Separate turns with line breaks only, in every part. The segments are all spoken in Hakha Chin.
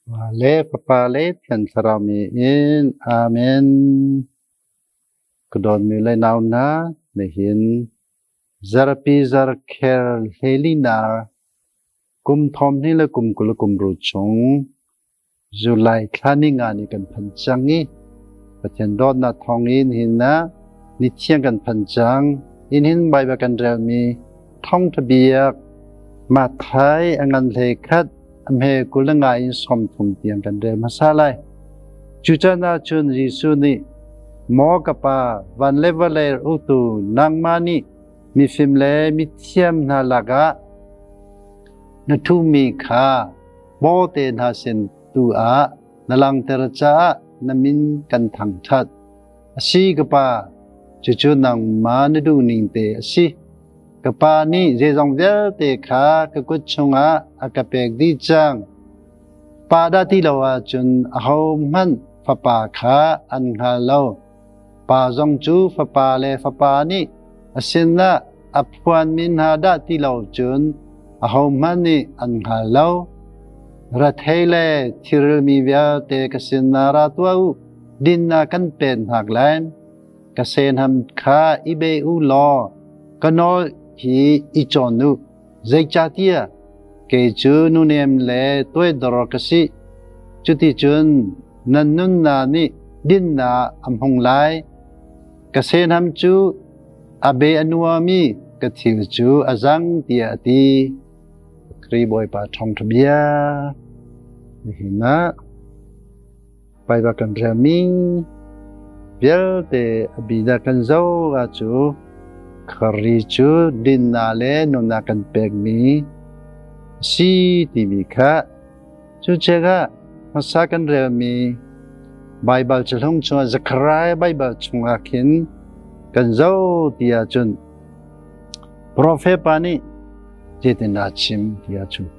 Le Fapa le Thiang Thlarau mi in Amen. Ka dawtmi le nau hna, nihin zarpi zarkhel hlelinar kum thawm hnih le kum 20 le kum ru chung July thla ni nga ni kan phan cang i Pathian dawtnak thawng in hin na ni thiang kan phan cang. In hin Baibal kan relmi thawngtha biak Matthai a ngan hlei khat a hme 20 le nga in 30 tiang kan rel hmasa lai. Cu can ah cun Jesuh nih, Maw ka Pa, van le vawlei uktu nangmah nih mifim le mithiam hna lakah na ṭhumi kha bawte hna sin tu ah na langhter caah na min kan thangṭhat. A si ka Pa, cucu nangmah na duhning te a si. Ka Pa nih zeizong vialte kha ka kut chungah a ka pek dih cang. Pa dah ti lo ahcun ahohmanh Fapa kha an hngal lo. Pa zong cu Fapa le Fapa nih a sinah a phuanmi hna dah ti lo cun ahohmanh nih an hngal lo. Rethei le thirilmi vialte ka sinah ra tuah u, dinnak kan pen hna lai. Ka senham kha i be u law ka nawl hi i cawn u. Zeicahtiah kei cu nunem le toidor ka si. Cuticun nan nunnak nih dinnak a hmung lai. Ka senham cu a be a nuami ka thil cu a zang tiah a ti. Kri Bawipa ṭhawngṭha bia. Nihin ah Baibal kan relmi vialte a bi dah kan zoh ah cu Khrih cu dinnak le nunnak kan pekmi a si timi kha cu check-ah hmasa kan relmi Baibal cahlung chungah Zekhariah Baibal chungah khin kan zoh ti ahcun Profet pa nih zeitindah a chim ti ahcun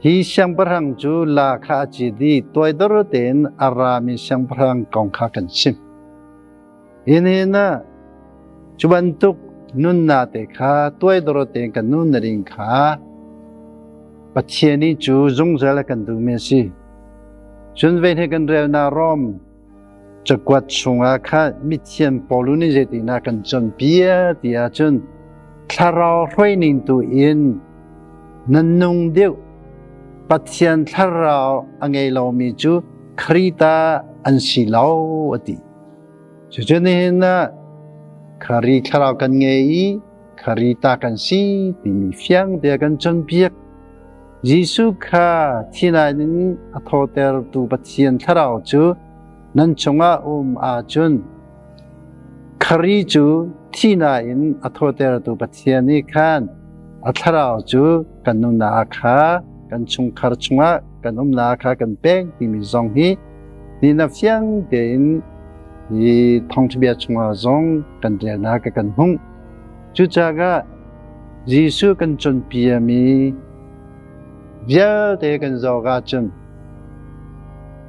Hi siangpahrang cu la kha a cit i toidor tein a rami siangpahrang kong kha kan chim. Hi ni ah cu bantuk nunnak te kha toidor tein kan nun na ding kha Pathian nih cu zungzal a kan duhmi a si. Cun ve he kan relnak Rom cakuat chungah khan mithiam Paul nih zeitindah kan cawnpiak ti ahcun thlarau hruaining tu in nan nung deuh. Pathian thlarau a ngei lomi cu Khrih ta an si lo a ti. Cucu nihin ah Khrih thlarau kan ngei i Khrih ta kan si timi fiang te kan cawnpiak. Jesuh kha thinain in a thawtertu Pathian thlarau cu nan chungah um ahcun Khrih cu thihnak in a thawtertu Pathian nih khan a thlarau cu kan nunnak kha kan chungkhar chungah kan umnak kha kan pek timi zong hi ni na fiang tein hi thawngṭhabia chungah zong kan relnak kan hmuh. Cucaah Jesuh kan cawnpiami vialte kan zawk ahcun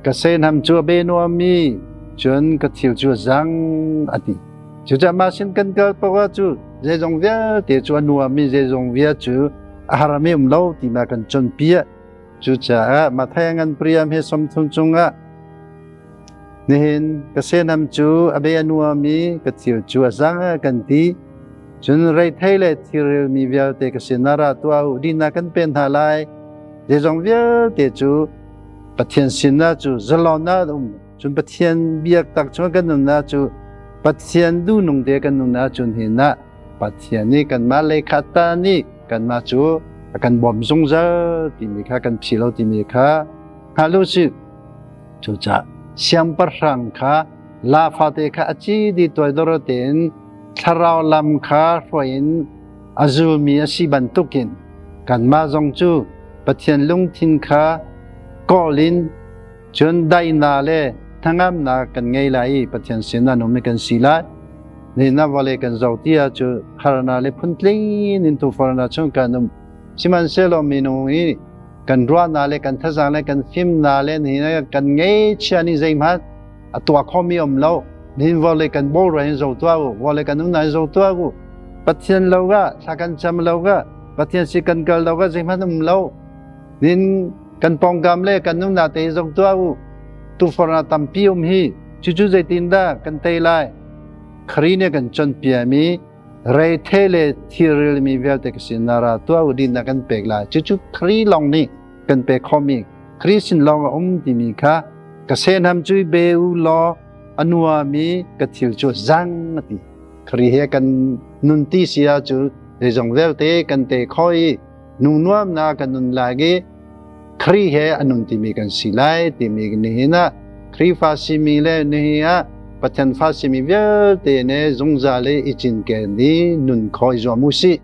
ka seinam cu a be nuammi cun ka thil cu a zang a ti. Cucaah mah sin kan kal paoh ah cu zeizong vialte cu a nuammi zeizong vial cu a harmi um lo ti ma kan cawnpiak. Cucaah Matthai ngan priam he 30 cungah nihin ka senam cu a be a nuam i ka thil cu a zang a kan ti. Cun reithei le thilrilmi vialte ka sinah ra tuah u, dinnak kan pen hna lai. Zeizong vialte cu Pathian sinah cu zalonnak um. Cun Pathian biak tak chung kan nunnak cu Pathian duhnung te kan nunnak cun hin ah Pathian nih kanmah lei khat ta nih kanmah cu a kan bawmh zungzal timi kha kan phi lo timi kha hngal u sih. Cucaah siangpahrang kha la fate kha a ci di toidor tein thlarau lam kha hruai in a zulmi a si bantukin kanmah zong cu Pathian lungthin kha kawl in cun daihnak le hnangamnak kan ngei lai i Pathian sinah nungmi kan si lai. Nina vawlei kan zoh ti ah cu harnak le phuntling in tufornak chung kan um. Sihmanhsehlaw minung i kan ruahnak le kan thazaang le kan fimnak le nihin kan ngeichia nih zeihmanh a tuah khomi um lo. Nihin vawlei kan bawlra in zo tuah u, vawlei kan umnak in zo tuah u. Pathian lo ga, thla kan cam lo ga, Pathian si kan kal lo ga zeihmanh um lo. Nin Kan pawngkam le kan nunnak te zong tuah u. Tuforna tampi um hi cucu zeitindah kan tei lai? Khri nih kan cawnpiami reithe le thilrilmi vialte ka sin na ra tuah u dinnak kan pek lai. Cucu Khri lawng nih kan pek khomi Khri sin lawng a um timi kha ka senham cu be u law a nuami ka thil cu zang a ti. Khri he kan nun ti si ahcun zeizong vialte kan te kho i nu nuamnak kan nun lai i Khrih he a nun timi kan si lai timi nihin ah Khrihfa simi le nihin ah Pathian fa simi vialte ne zungzal i i cinken i nun kho i zuam u sih.